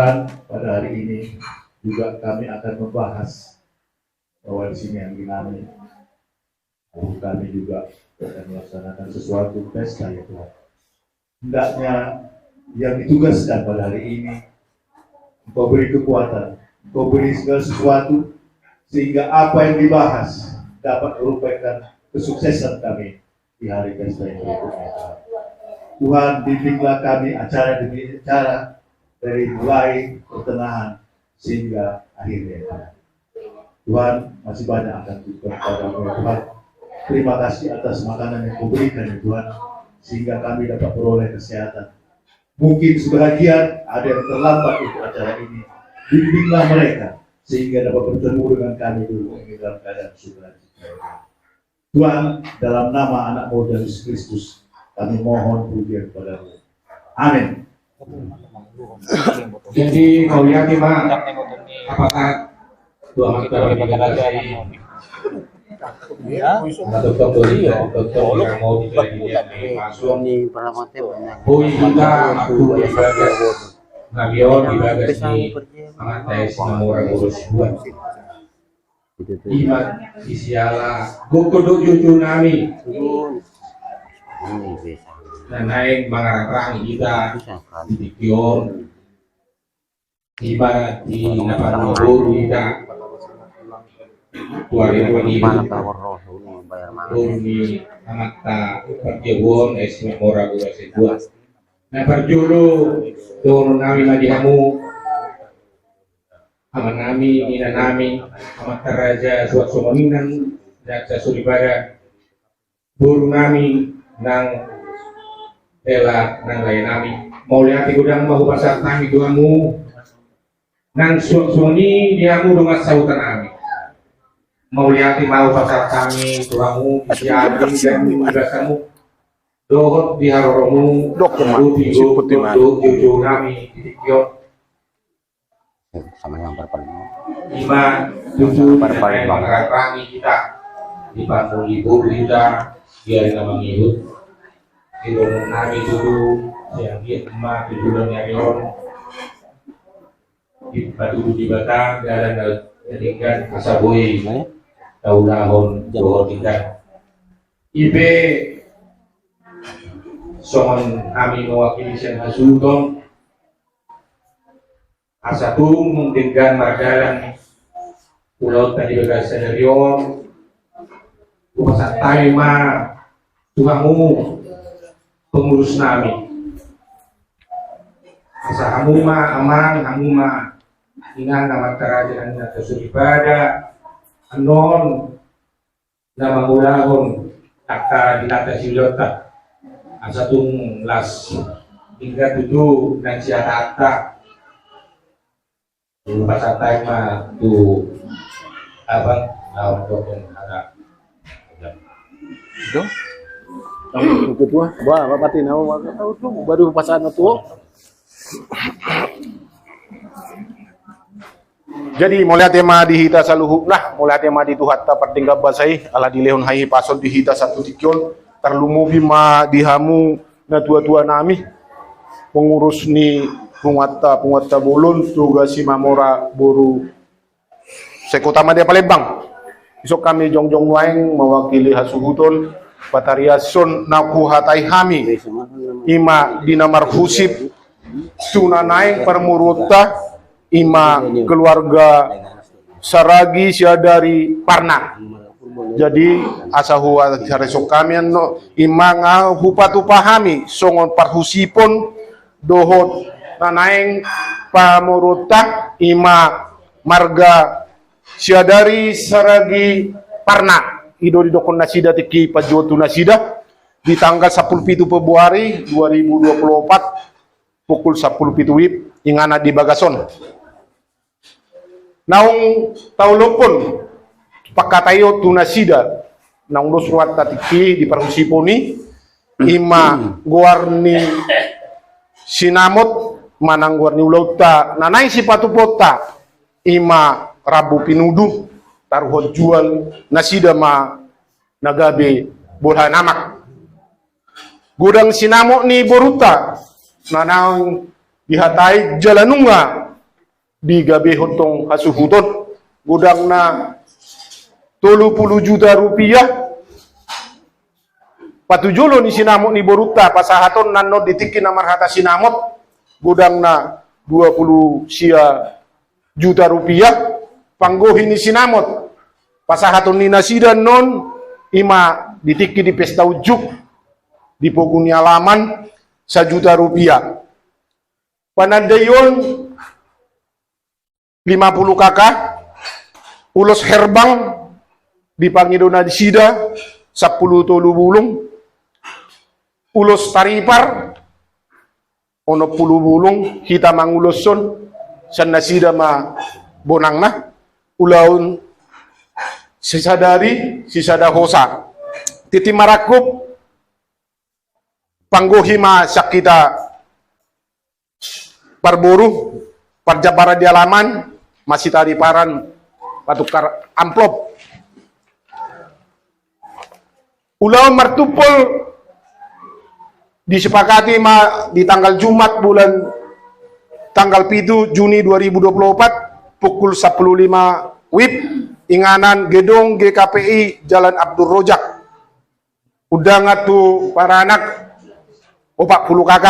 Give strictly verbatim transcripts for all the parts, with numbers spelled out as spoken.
Dan pada hari ini juga kami akan membahas bahwa di sini yang kami, kami juga akan melaksanakan sesuatu pesta, ya Tuhan. Hendaknya yang ditugaskan pada hari ini, Engkau beri kekuatan, Engkau beri segala sesuatu, sehingga apa yang dibahas dapat merupakan kesuksesan kami di hari pesta yang berikutnya, Tuhan. Tuhan, bimbinglah kami acara demi acara, dari mulai, pertengahan, sehingga akhirnya, Tuhan. Tuhan, masih banyak akan kita kepada Tuhan. Terima kasih atas makanan yang Kau berikan, ya Tuhan, sehingga kami dapat beroleh kesehatan. Mungkin sebahagian ada yang terlambat untuk acara ini. Bimbinglah mereka, sehingga dapat bertemu dengan kami dulu ini dalam keadaan sukacita. Tuhan, dalam nama Anak-Mu, Yesus Kristus, kami mohon pujian kepada-Mu. Amin. Jadi, mauliate ma, apakah Tuhan telah dibatasi? Atau kembali, atau kembali, mau dibatasi? Ini pertama. Boi hita martua di bagas, na biar di bagas ni, amanta Simamora boru Sibuan. Ima sisiala gogo do jojo nami. Na naeng mangarang-arang hita di tingki on. Ima di na panuhor hita. Tuari ni boru ni amanta parjabu on, Simamora boru Sibuan. Na parjolo, dohonon nami ma di hamu. Amanami, inanami, amanta raja, suang songon i nang raja soripada, boru nami, nang hela nang lae nami. Mauliate godang ma hupasahat hami tu hamu, nang suang songon i di hamu dongan sahuta nami. Mauliate ma hupasahat hami tu hamu, di siamun di hamu, di basamu. Dohot di haroromu, dohot di gogo jojo nami di tingki on. Ima tutu na naeng mangarang-arangi hita di pangoli boru hita di ari na mangihut. Di dohonon nami tutu, sai anggiat ma tujuan ni ari on dipatudu Debata dalan na denggan asa boi taulahon dohot denggan. I pe songon hami mewakili sian hasuhuton, asa tung denggan mardalan ulaonta di bagasan sadari on, hupasahat hami ma tu hamu pengurus nami. Asa hamu ma amang, hamu ma inang, amanta raja nang inanta soripada, annon na mangulahon angka di hata siulaonta. Asa tung las denggan tutu nang sihataanta. Hupasahat hami ma tu abang na manggokhon hata. Itu? Ketua, bah, apa pati nama, baru pasangan tuh. Jadi, mauliate ma di hita saluhutna, mauliate ma di Tuhanta pardenggan basa i, ala dilehon hahipason di hita sahat tu tingki on, tarlumobi ma di hamu natua-tua nami, pengurus ni punguanta, punguanta bolon, Toga Simamora boru se-Kota Madya Palembang. Dison hami jongjong nuaeng mewakili hasuhuton, patariashon na huhatai hami, ima di na marhusip tu na naeng parmoruonta, ima keluarga Saragi Siadari Parna. Jadi, asa huhatai hami annon, ima nga hupatupa hami songon parhusipon dohot na naeng parmoruonta, ima marga Siadari Saragi Parna. I do didokhon nasida tingki panjouon tu nasida di tanggal sampulu pitu Februari dua ribu dua puluh opat, pukul sampulu pitu wib, inganan di bagas on. Naung taolophon panghataion tu nasida, naung dos rohanta tingki di parhusipon i, ima goar ni sinamot manang goar ni ulaonta na naeng sipatupaonta, ima rambu pinudu, taruhon jual nasida ma na gabe bolha na amak. Godang sinamot ni borunta na naeng dihatai jala nunga digabehon tong hasuhuton, godangna tolu pulu juta rupiah. Patujolo ni sinamot ni borunta pasahaton annon di tingki na marhata sinamot, godangna dua pulu sia juta rupiah. Panggohi ni sinamot pasahaton ni nasida annon, ima di tingki di pesta unjuk di pogu ni alaman, sajuta rupiah. Panandaion lima pulu K K, ulos herbang di pangido nasida sampulu tolu bulung, ulos taripar onom pulu bulung, hita manguloshon, sian nasida ma bonangna, ulaon sisada ari sisada hosa. Tintin marangkup, panggohi ma sian hita parboru, parjamparan di alaman, masitariparan, patukar amplop. Ulaon martumpol disepakati ma di tanggal Jumat, bulan, tanggal pitu Juni dua ribu dua pulu opat, pukul sampulu lima wib, inganan gedung G K P I, Jalan Abdul Rojak. Undangan tu paranak opat pulu K K.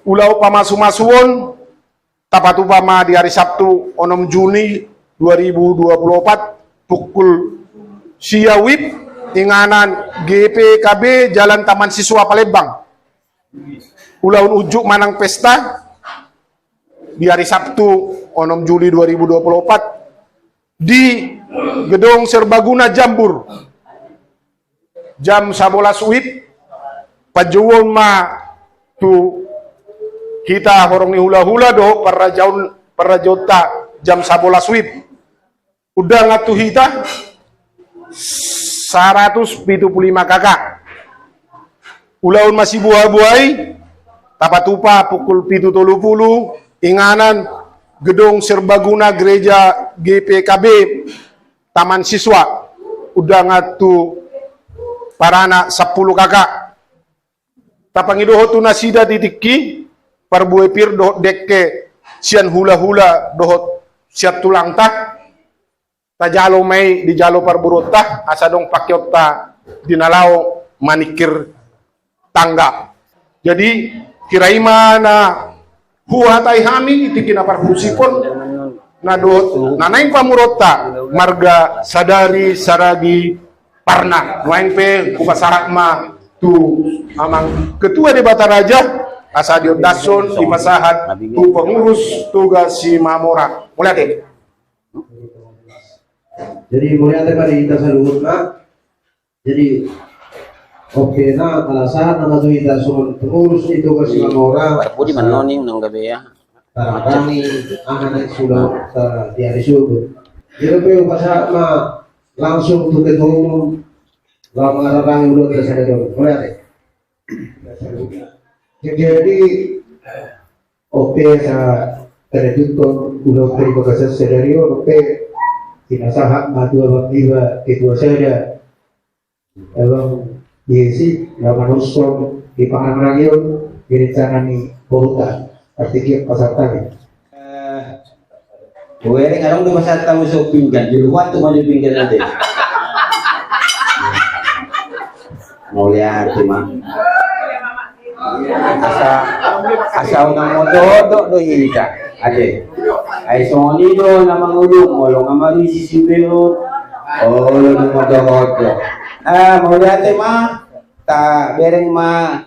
Ulaon pamasumasuon tapatupa ma di ari Sabtu onom Juni dua ribu dua pulu opat, pukul sia wib, inganan G P K B, Jalan Taman Siswa, Palembang. Ulaon unjuk manang pesta di ari Sabtu onom Juli dua ribu dua pulu opat di Gedong Serbaguna Jambur, jam sabolas wib. Panjouon ma tu hita horong ni hulahula dohot parrajaon, parrajaonta jam sabolas wib. Undangan tu hita saratus pitu pulu lima K K. Ulaon masibuhabuhai tapatupa pukul pitu tolu pulu, inganan Gedong Serbaguna Gereja G P K B, Taman Siswa. Undangan tu paranak sampulu K K. Tapangidohon tu nasida di tingki parbue pir dohot dengke sian hulahula dohot sian tulangta. Tajalo ma i, dijalo parboruonta asa adong pakeonta di na laho maningkir tangga. Jadi hira i ma na huhatai hami di tingki na parhusipon na dohot na naeng pamoruonta marga Sadari Saragi Parna. Nuaeng pe hupasahat ma tu amang Ketua Debata Raja asa diondashon, dipasahat tu pengurus Toga Simamora. Mauliate. Jadi mauliate ma di hita saluhutna. Jadi oke, na alasan nama tu hita songon pengurus di Toga Simamora. Budi manoning nang gabe ya. Tarangkangi anak sudah di hari subuh. Jadi pe hupasahat ma langsung tu ketua umum. Langsung tarangkangi ulang ke sana dulu. Mauliate. Jadi oke, sa tertutup ulang ke bagasan sadari on, oke. Pinasahat ma tu abang iba ketua sada. Abang Yesi, na manuson di pangarangan on, di rencana ni boruta. Arti kian pasal tadi. Eh, Gue adong do pasahat hamu so pinggan, di luar tu maju pinggan ate. Mauliate ma. Asa, asa unang mododok do hita ate. Ai songon i do na mangolu, molo nga marisi sibehon. Olo do mododok. Ah, mauliate ma. Tabereng ma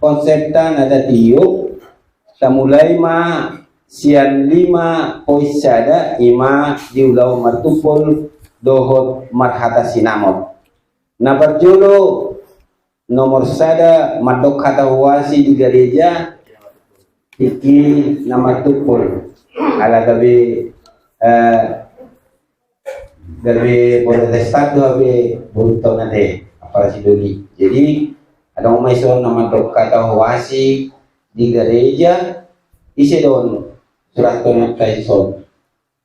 konsepta na tatiop. Tamulai ma sian lima poin sada, ima di ulaon martumpol dohot marhata sinamot. Na parjolo, nomor sada, mandok hata huasi di gareja, tingki na martumpol. Ala gabe, eh, gabe Protestan do hape boruta on ate, apala si Dodi. Jadi adong ma ison na mandok hata huasi di gareja, ise do on, surathon angka ison.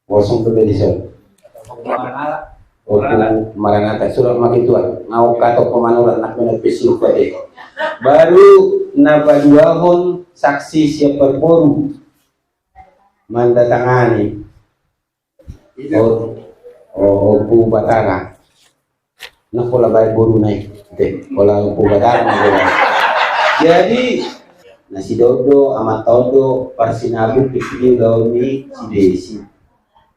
Kosong tu be dison. Oku Maranata, surat ma ketua. Ngau katok pemanurat nak mena pesiu pade. Baru na paduahon saksi siap parboru. mandatangani. O, o, Ompu Batara. Na pola baen boruna i. Te, pola Ompu Batara na pola. Jadi, na sidok do, amanta on do, parsinabung, pipi di ulaon ni si Desi.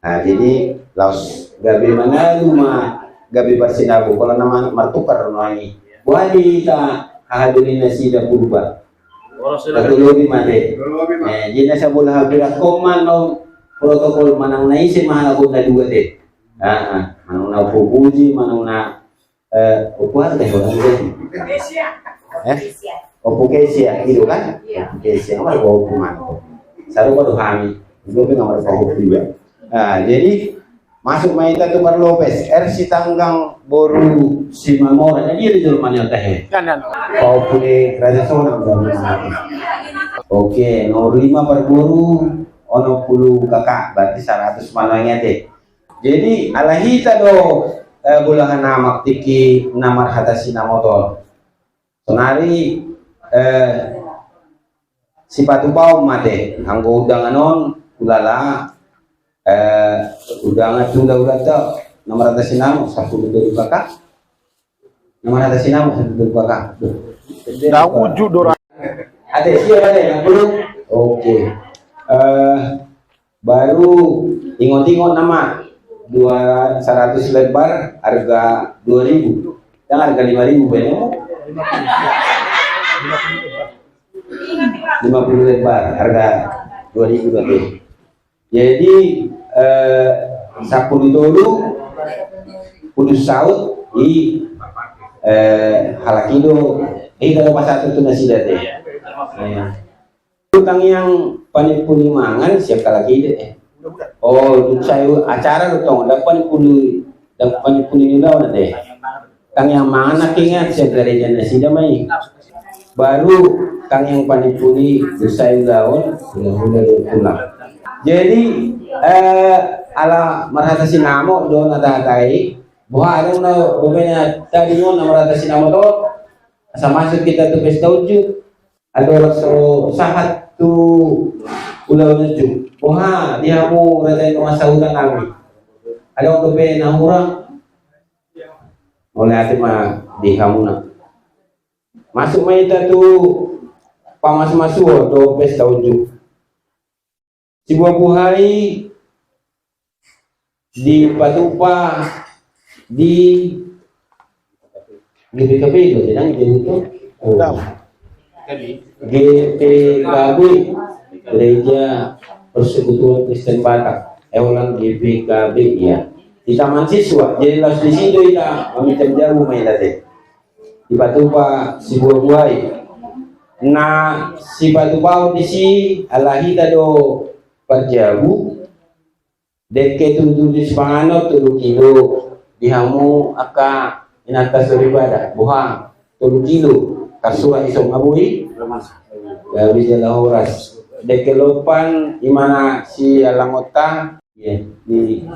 Nah, jadi, laos gabe mangalu ma, gabe parsinabung, pola na ma-, martukar nuaeng i. Boha di hita, haha doli nasida Purba. Tatolopi ma te. Eh, jadi na sabola habirakon ma, no, protokol manang na ise ma halak on na dua te. Ah, ah, manang na Ompu Puji, manang na, eh, Ompu aha te, Ompu Puji? Eh? Ompu Kesia, gitu kan? Iya. Ompu Kesia, nomor dua Ompu Manto. Sarupa do hami. Dua pe nomor dua Ompu juga. Nah, jadi, masuk ma hita tu Parlopes, R Sitanggang boru Simamora. Jadi, dia di Jerman ya, teh. Kan, kan. Kau punya Raja Sonang, Bang. Oke, nomor lima parboru, onom pulu kakak, berarti saratus ma nuaeng i ate. Jadi, ala hita do, eh, bolahan amak tingki na marhata sinamot on. Sonari, eh, sipatupaon ma te, anggo undangan on, ulala, eh, undangan tu hulahulanta, na marhata sinamot, sampulu tolu kakak. Na marhata sinamot, sampulu tolu kakak. Duh. Ate, siap ate, enam puluh? Oke. Eh, baru ingot-ingot nama, dua, saratus lembar, harga dua ribu. Yang harga lima ribu, bener? Lima puluh lembar, harga dua ribu tadi. Jadi, eh, sampulu tolu, putus saut, i, eh, halak i do, eh, kalau pas satu tu nasida te. Eh. Tangiang panimpuli mangan, siap halak i do, eh. Oh, dung sae acara do tong, dapat panimpuli, dapat panimpuli ni ulaon ate. Tangiang mangan nangkin sian gareja nasida ma i. Baru tangiang panimpuli, dung sae ulaon, hulahula do tulang. Jadi, eh, ala marhata sinamot do na tahatai, boha adong na, boha na tadi na marhata sinamot on, asa masuk hita tu pesta unjuk. Adong orang so sahat tu ulaon unjuk. Boha di hamu raja i, nunga sahuta nami. Adong dope na hurang. Mauliate ma di hamuna. Masuk ma hita tu pamasumasuon do pesta unjuk. Sibuhabuhai dipatupa di G P K B do, tenang itu. Oh. G P K B, Gereja Persekutuan Kristen Batak. Eh, ulang, G P K B, ya. Di taman siswa, jadi laos disi do hita, maminta jabu ma hita te. Dipatupa sibuhabuhai. Na sipatupaon disi, ala hita do parjabu. Dengke tutu di sipanganon tolu kilo, di hamu angka inanta soripada, boha, tolu kilo, tarsurat ison ma boi. Gabe jala horas. Dengke lompan, imana si alangonta. Iya, ini.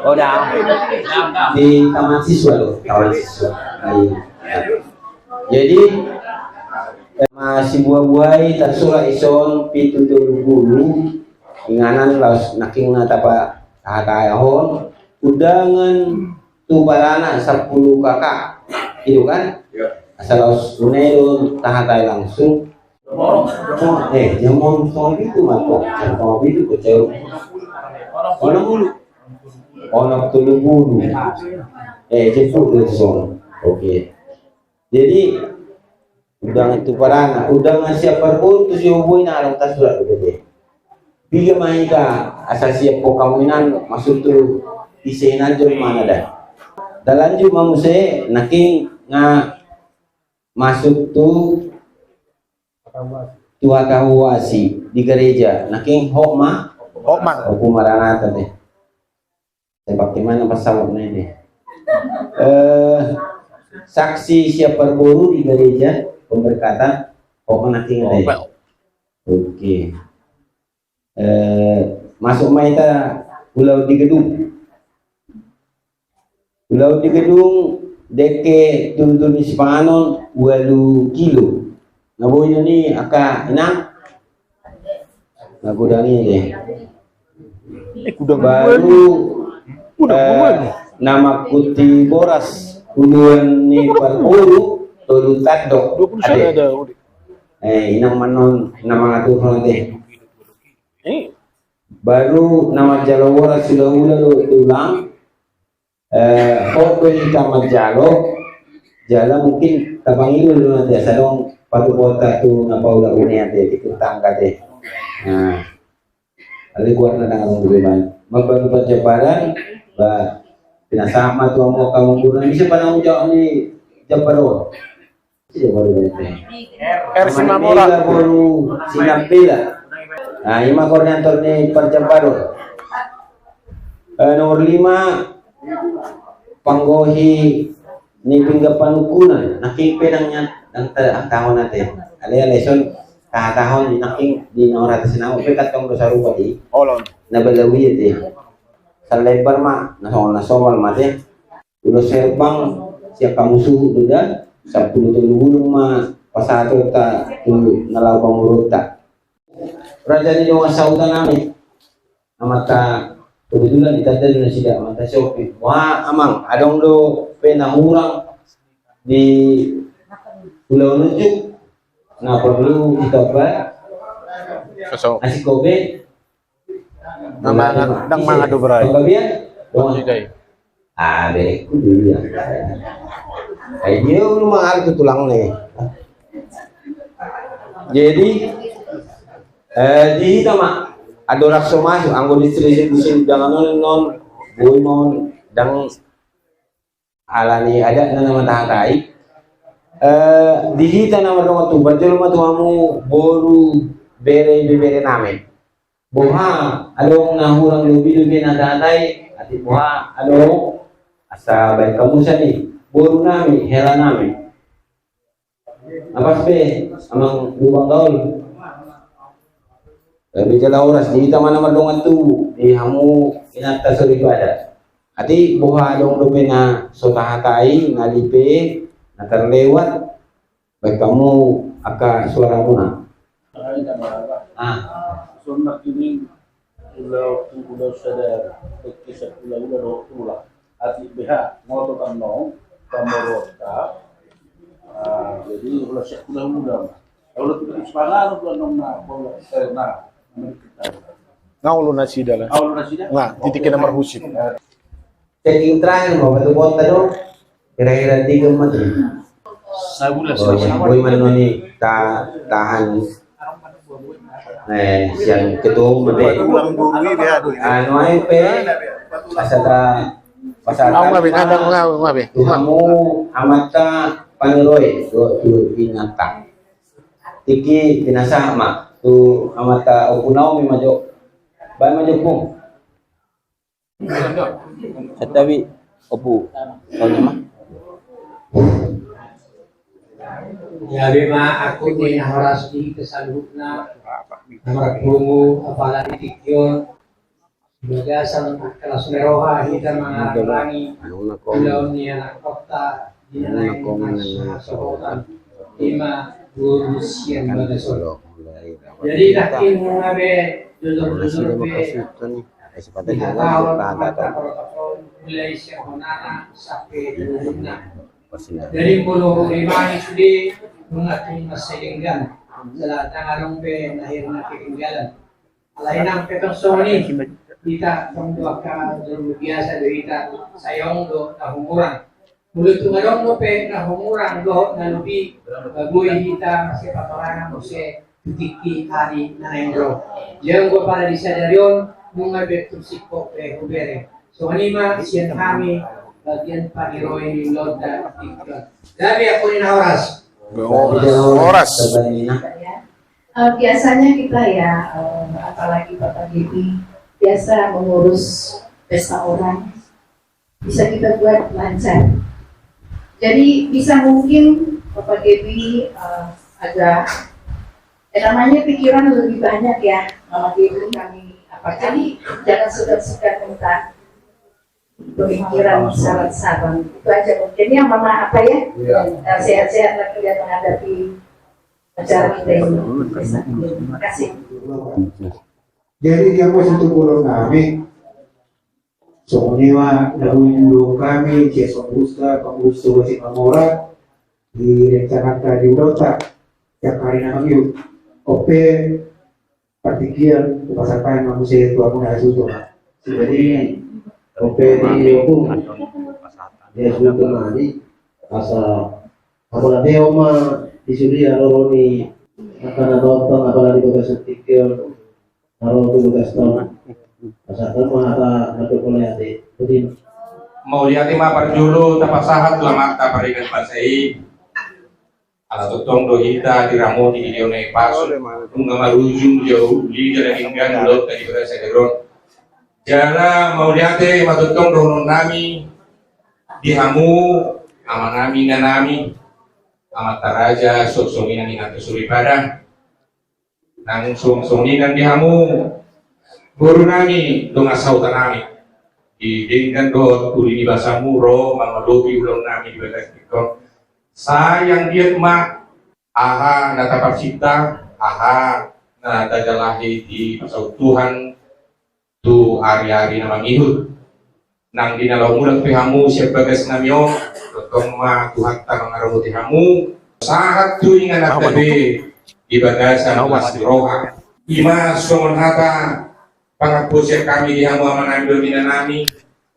Oh, dah. Di taman siswa lo, taman siswa. Iya. Jadi, eh, masibuhabuhai tarsurat ison pitu tolu pulu, inganan laos nangkin na tapa, tahatahon, undangan tu barana sampulu kakak, gitu kan? Iya. Asa laos undangan tahatai langsung. Oh, eh, jam on songo pitu ma, kok. Jam songo pitu, kok, jauh. Onom pulu. Onom tolu pulu. Eh, jam sepuluh songo. Oke. Jadi, undangan tu barana, undangan siap parboru tu sibuhabuhai na adong tarsurat dope. Piga ma hita asa siap po hamu inang, maksud tu ise inang, jolma na da. Talanjut ma muse, nangkin nga masuk tu, tu hata huasi di gareja, nangkin hok ma? Hok ma. Hok ma, Maranatha te. Saya pakai mana pesawat ini? Eh, saksi siap parboru di gareja, pemberkatan, hok ma nangkin te. Hok ma. Oke. Eh, masuk ma hita ulaon di gedung. Ulaon di gedung, Dengke tulu-tulu ni sipanganon ualu kilo. Na boi do ni angka inang? Na godang i deh. Baru na mangkuti boras uluan ni parboru tolu tandok. Inang ma annon na mangaturhon ate. Baru na manjalo boras hula-hula do tulang. Hot do hita manjalo. Jala mungkin tapangido do nanti asa adong patupaonta tu na paula-ula i ate, di tetangga ate. Nah, ale guarna ndang adong dope baen. Mambaen parjampalan, ba, pinasahat ma tu hamu angka mangguruan, bisa pananggung jawab ni jambar on. Iya, baru baen. R Simamora. Boru Sinambela. Nah, ima koordinator ni parjampalan. Nomor lima, panggohi ni pinggan panungkunan. Nangkin pe ndang nia, ndang ta, taon ate. Ale, ale son, taha-taha on nangkin di nomor atas nama pe kantong do sarupa di. Olon. Na balawi ate. Salebar ma, na somal, na somal ma ate. Ulos herbang sian hamu suhut do da, sampulu tolu bulung ma pasahatonta tu na laho pamoruonta. Raja ni dongan sahuta nami, amanta, kebetulan ditanda do nasida, amanta si Opi. Wah, amang, adong do pe na hurang di ulaon unjuk, na porlu ditamba. Asing kobe. Ndang mangadu berai. Panggabean? Dongan. Ade, ku dia. Ai dia ulu mangalu tu tulang ni. Jadi, eh, di hita ma, andorang so masuk, anggo distribusi undangan on, non, boi ma on, ndang alani adat na, na matahatai. Eh, di hita na mardongan tu, parjolo ma tu hamu boru, bere, ibebere nami. Boha adong na hurang lobi-lobi na tahatai, atik boha adong asa baen hamu sian i, boru nami, hela nami. Na pas be, amang Lubang Gaol. Gabe jala horas, di hita ma na mardongan tubu, di hamu inanta soripada. Atik boha adong dope na so tahatai, na lipe, na terlewat. Baen hamu angka suaramuna. Ah. Songon na ini ulaon tu ulaon sadari, tek kisah ulaon dohot tulang. Atik beha, ngotot annon, pamoruonta. Ah, jadi ulaon sian ulaon ma. Ulaon tu sepanganon tu annon na, eh, na, na ulu nasida lah. Ulu nasida? Nah, titik na marhusip. Checking terakhir ma patupaonta do. Kira-kira tiga mati. Sabulan. Oh, sabulan. Boi ma annon i ta, tahan. Eh, sian ketua umum be. Anu ai pe, asa ta, asa ta. Ngabe, ngabe, ngabe, ngabe. Tu hamu amanta Paniroi, tu, tu inanta. Tiki pinasahat ma, tu amanta Ompu Naomi ma jo. Baen ma jo, Ompu. Santabi, Ompu. Tahu nama? Gabe ma, aku ni na horas di kesaluhutna. Nomor pungu, apalagi tikion. Bagasan kelas meroha hita mangalangi. Ulaon ni anak kota. Di na naeng marsohotan, ima boru sian bagas on. Jadi, nangkin nunga be, jujur-jujur be, di hataon, mata protokol, mulai sian bonana sampe di ujungna. Jadi, molo hurimani sude, nunga tung mansai denggan, jala ndang adong be na hira na ketinggalan. Alai nang pe tong songon i, hita tong do angka jolma biasa do hita, sai adong do na hurang. Molo tung adong dope na hurang dohot na lobi, boi hita mase patorangan muse tu tingki ari na naeng ro. Jala anggo pala di sadari on, nunga be tung singkop be hubere. Songon i ma sian hami, bagian paniroi ni ulaonta di tingki on. Gabe, aku ni na horas. Horas. Eh, biasanya kita ya, eh, apalagi Bapak Gedi, biasa mengurus pesta orang, bisa kita buat lancar. Jadi, bisa mungkin Bapak Gedi, eh, agak, eh, namanya pikiran lebih banyak ya, Bapak Gedi, kami apa, jadi jangan segan-segan minta pemikiran sarat saban. Itu aja mungkin ya, Mama, apa ya? Iya. Eh, sehat-sehat lah kalian menghadapi acara kita ini. Terima kasih. Jadi dia mau satu bulan kami. Songon i ma na boi diulahon hami sian pangurus, pangurus Toga Simamora, di rencananta di ulaonta sian ari na mangihut. On pe partingkian hupasahat ma muse tu hamuna hasuhuton. Jadi on pe di ompung, di hasuhuton nami, asa apala teo ma di sude haroro ni angka na taontang, apala di bagasan tingki on. Halo, tu tugas tau. Pasahat ma hata mandok mauliate. Boti ma. Mauliate ma parjolo tapasahat tu Amanta Pardenggan Basa i. Ala tongtong do hita diramoti di dia on na hipason. Nunga marujung di uli jala denggan ulaonta di bagasan nagori on. Jala mauliate ma tongtong dohonon nami di hamu, amanami, inanami, amanta raja, songon i nang inanta soripada. Nang songon i nang di hamu, boru nami, dongan sahuta nami. Di denggan dohot uli ni basamu ro mangadopi ulaon nami di bagasan tingki on. Sai anggiat ma aha na taparsinta, aha na tajalahi dipasauthon Tuhan tu ari-ari na mangihut. Nang di na laho mulak pe hamu sian bagas nami on, tongtong ma Tuhanta mangaramoti hamu, sahat tu ingananta be di bagasan las ni roha. I ma songon hata pangampu sian hami di hamu amanami dohot inanami,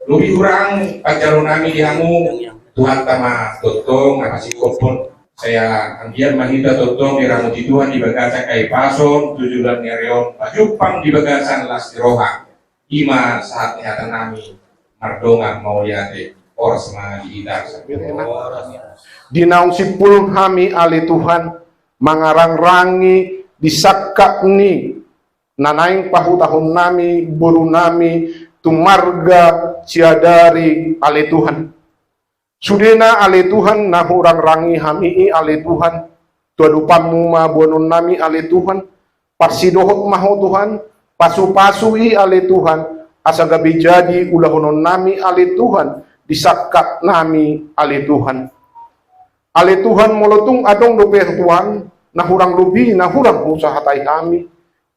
lobi hurang panjalo nami di hamu, Tuhanta ma tongtong na pasingkophon. Sai anggiat ma hita tongtong diramoti Tuhan di bagasan hahipason tu joloan ni ari on, pajumpang di bagasan las ni roha. I ma sahat ni hata nami, mardongan mauliate. Horas ma di hita. Di naung simpul hami ale Tuhan, mangarangrangi di sangkap ni na naeng pahutahon nami boru nami tu marga Siadari ale Tuhan. Sudena ale Tuhan na hurangrangi hami i ale Tuhan, tu adopanmu ma boanon nami ale Tuhan, parsidohot ma ho Tuhan, pasupasu i ale Tuhan, asa gabe jadi ulahonon nami ale Tuhan, di sangkap nami ale Tuhan. Ale Tuhan, molo tung adong dope Tuhan, na hurang lobi, na hurang husahatai hami,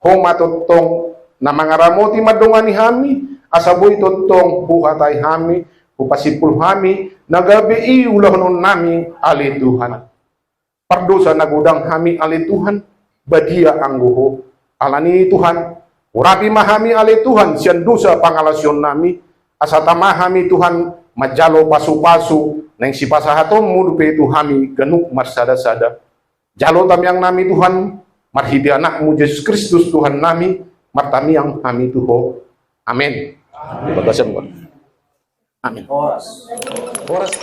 Ho ma tongtong na mangaramoti mandongani hami, asa boi tongtong huhatai hami, hupasimpul hami, na gabe i ulahonon nami ale Tuhan. Pardosa na godang hami ale Tuhan, badia anggo ho. Alani i Tuhan, urapi ma hami ale Tuhan, sian dosa pangalaosion nami, asa tama hami Tuhan, manjalo pasupasu, naeng sipasahatonmu dope tu hami ganup marsadasada. Jalo tamiang nami Tuhan, marhite Anakmu Jesus Kristus Tuhan nami, martamiang hami tu Ho. Amen. Amen. Horas. Horas.